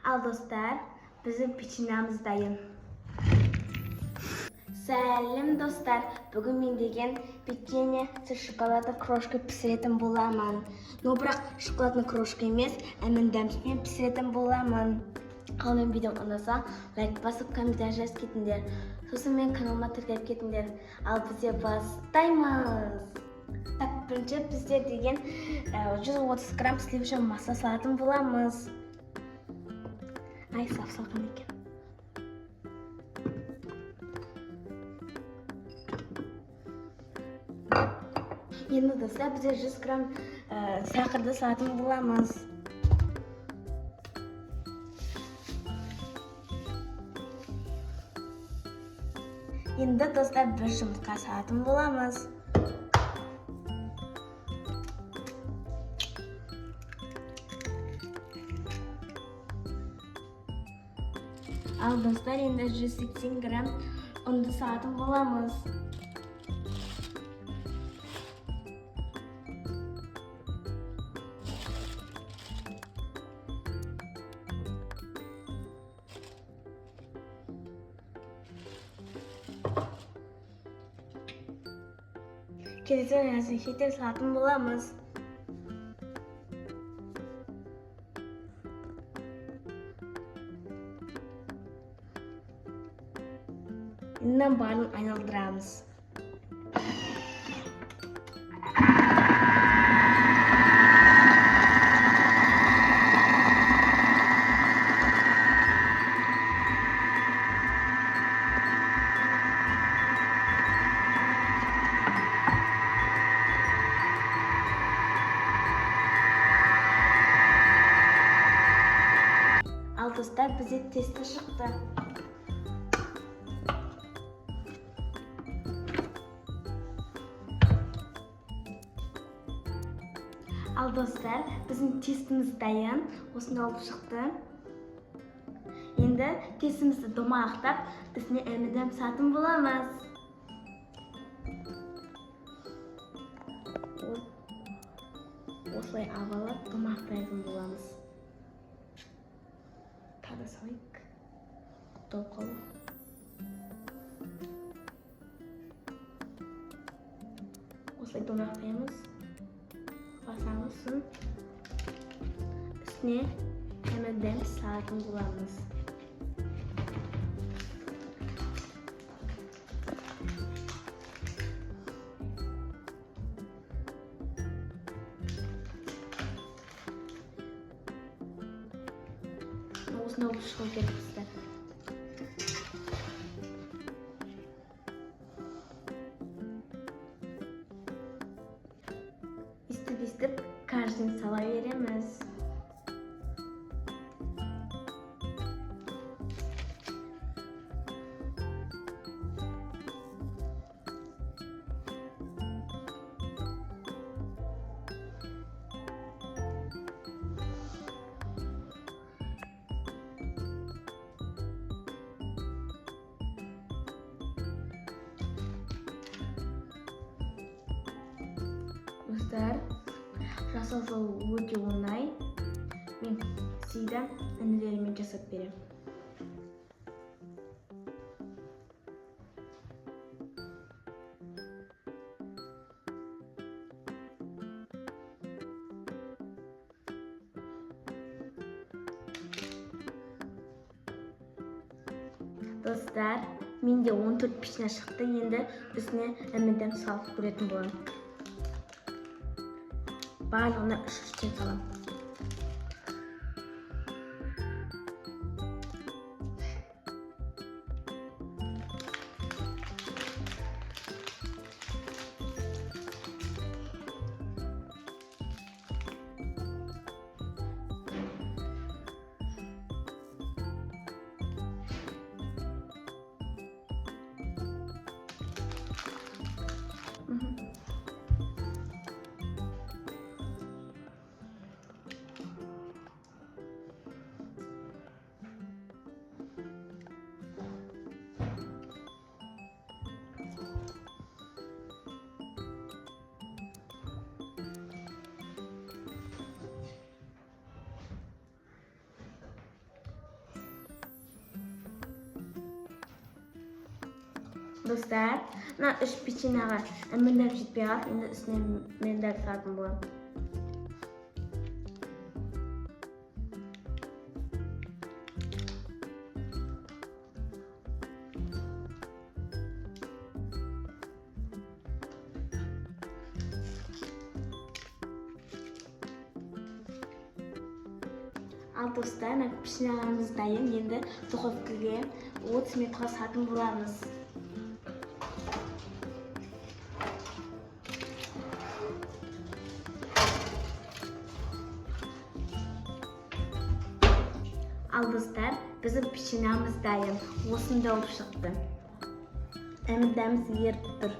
Ал достар, біздің печеньеміз дайын. Сәлем, достар! Бүгін мен деген печенье с шоколадной крошкой пісіретін боламын. Но бірақ шоколадный крошка емес, M&M's-пен пісіретін боламын. Ал мен видеом ұнаса, лайк басып, комментарий жазып кетіңдер. Сосын мен каналыма тіркеліп кетіңдер. Ал бізде бастаймыз. Так, бірінші бізде деген 130 грамм сливочный масло салатын боламыз. Ай, сап салған екен. Енді, достар, бізде 100 грамм сахарды салатын боламыз. Енді, достар, бір жұмыртқа салатын боламыз. Ал, достар, енді 180 грамм ұнды салатын боламыз. Келесі разрыхлитель салатын боламыз. Енді барлығын айналдырамыз. Ал, достар, бізде тесто шықты. Ал, достар, біздің тестіміз дайын. Осындай болып шықты. Енді тестімізді домалақтап, үстіне M&M салатын боламыз. Осылай алып алып, домалақтайтын боламыз. Тағы да салайық. Толып қалды. Осылай домалақтаймыз. Басамыз, сосын үстіне M&M салатын боламыз. Осындай болып шығу керек, достар. Өйстіп, өйстіп каждыйын сала береміз. Достар, жасау жолы өте оңай. Мен всегда інілеріме жасап беремін. Достар, менде 14 печенье шықты. Енді үстіне M&M салып көретін боламын. Барлығына үш үштен саламын. Достар, мына үш печеньеға миндаль жетпей қалды, енді үстіне миндаль салатын боламын. Ал достар, мына печеньелеріміз дайын, енді духовкаға 30 минутқа салатын боламыз. Ал достар, біздің печеньеміз дайын, осындай болып шықты. Әмі-дәміз еріп тұр.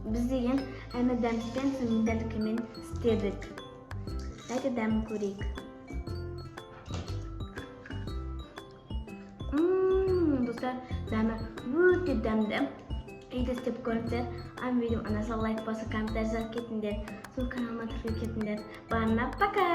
Біз деген әмі-дәмізбен миндалькамен істедік. Давайте дәмін көрейік. Достар, дәмі өте дәмді. Үйде істеп көріңіздер. Ал видео ұнаса лайк басып, комментарий жазып кетіңдер. Сол каналыма тіркеліп кетіңдер. Барына пока!